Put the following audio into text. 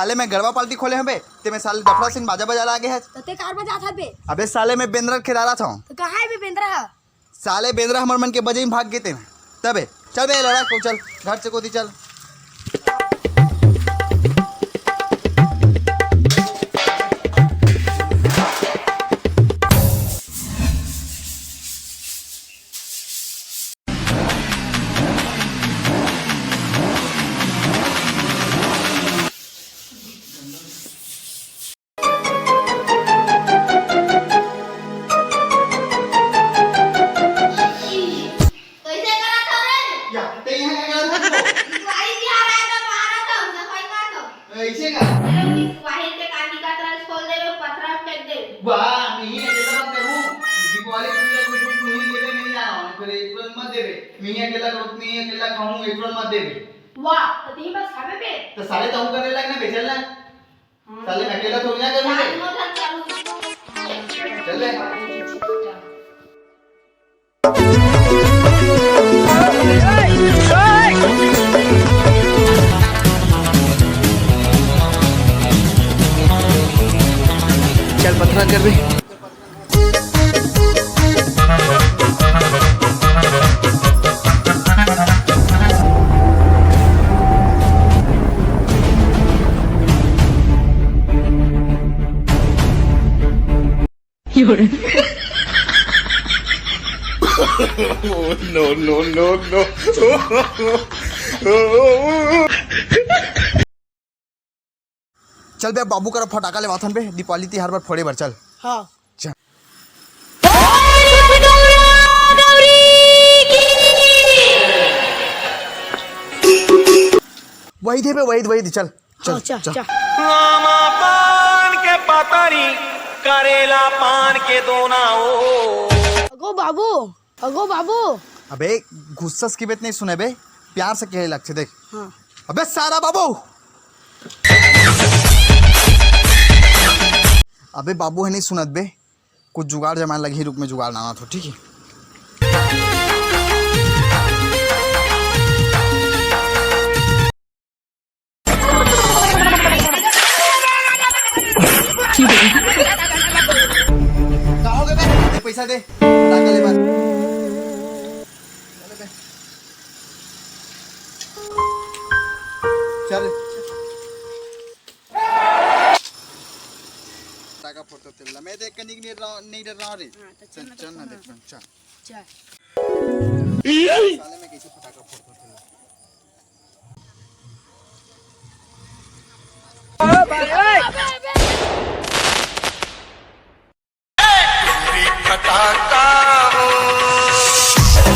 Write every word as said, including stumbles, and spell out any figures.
साले मैं गरबा पार्टी खोले हबे, ते मैं साले डफरा सिन बाजा बजा लागे है। तो ते कार बजात हबे? अबे साले मैं बेंदरा खेदारा था। तो कहाँ है बे बेंदरा? साले बेंदरा हमर मन के बजे में भाग गे ते। तबे चल बे लड़ा को, चल घर से कोती चल। कइसे करत हव रे? या, ते इहाँ का करत हस? भाई जी आ रहा है तो मारत हव, सफाई करत हव। अइसे का? अरे, उनकी वाहिर के कांदी का तरह खोल देवे, पथरा फेंक देवे। वाह, मिही अकेला मत करू। दीपावली के लिए कुछ भी मिही देवे नहीं जाना, फिर एक तुरंत मत देवे। मिही अकेला करू, मिही अकेला खाऊं, एक तुरंत मत देवे। वाह, तो तीन बस खावे पे? तो साले तहु करे लग ना, बेचल ना। साले मैं अकेला थोड़ी ना करूँ रे। चल ले। चल पथरा कर बे। No, no, no, no। चल बे, अब बाबू करा फटाका लेवाथन बे, दीपावली तिहार बर फोड़े बर, चल। हाँ। चल। वही थे बे, वही, वही थे, चल, चल, हाँ, चल, चल। चल। आमा पान के पतरी, करेला पान के दोना ओ। अगो बाबू, अगो बाबू। अबे गुस्सा की बात नहीं सुने बे, प्यार से कहे लगते देख। हाँ। अबे सारा बाबू। अबे बाबू है नहीं सुनत बे, कुछ जुगाड़ जमाने लगी, रुक में जुगाड़ लाना तो ठीक है। का हो गया बे? दे पैसा दे। फटाका ले बात। चल बे। चल। फटाका फोड़ तो तेल। मैं देख के नहीं, नहीं डर रहा, नहीं डर रहा रे। हाँ, तो चल, चल ना, चल ना, देख, चल। चल। साले मैं कैसे फटाका फोड़ तो तेल।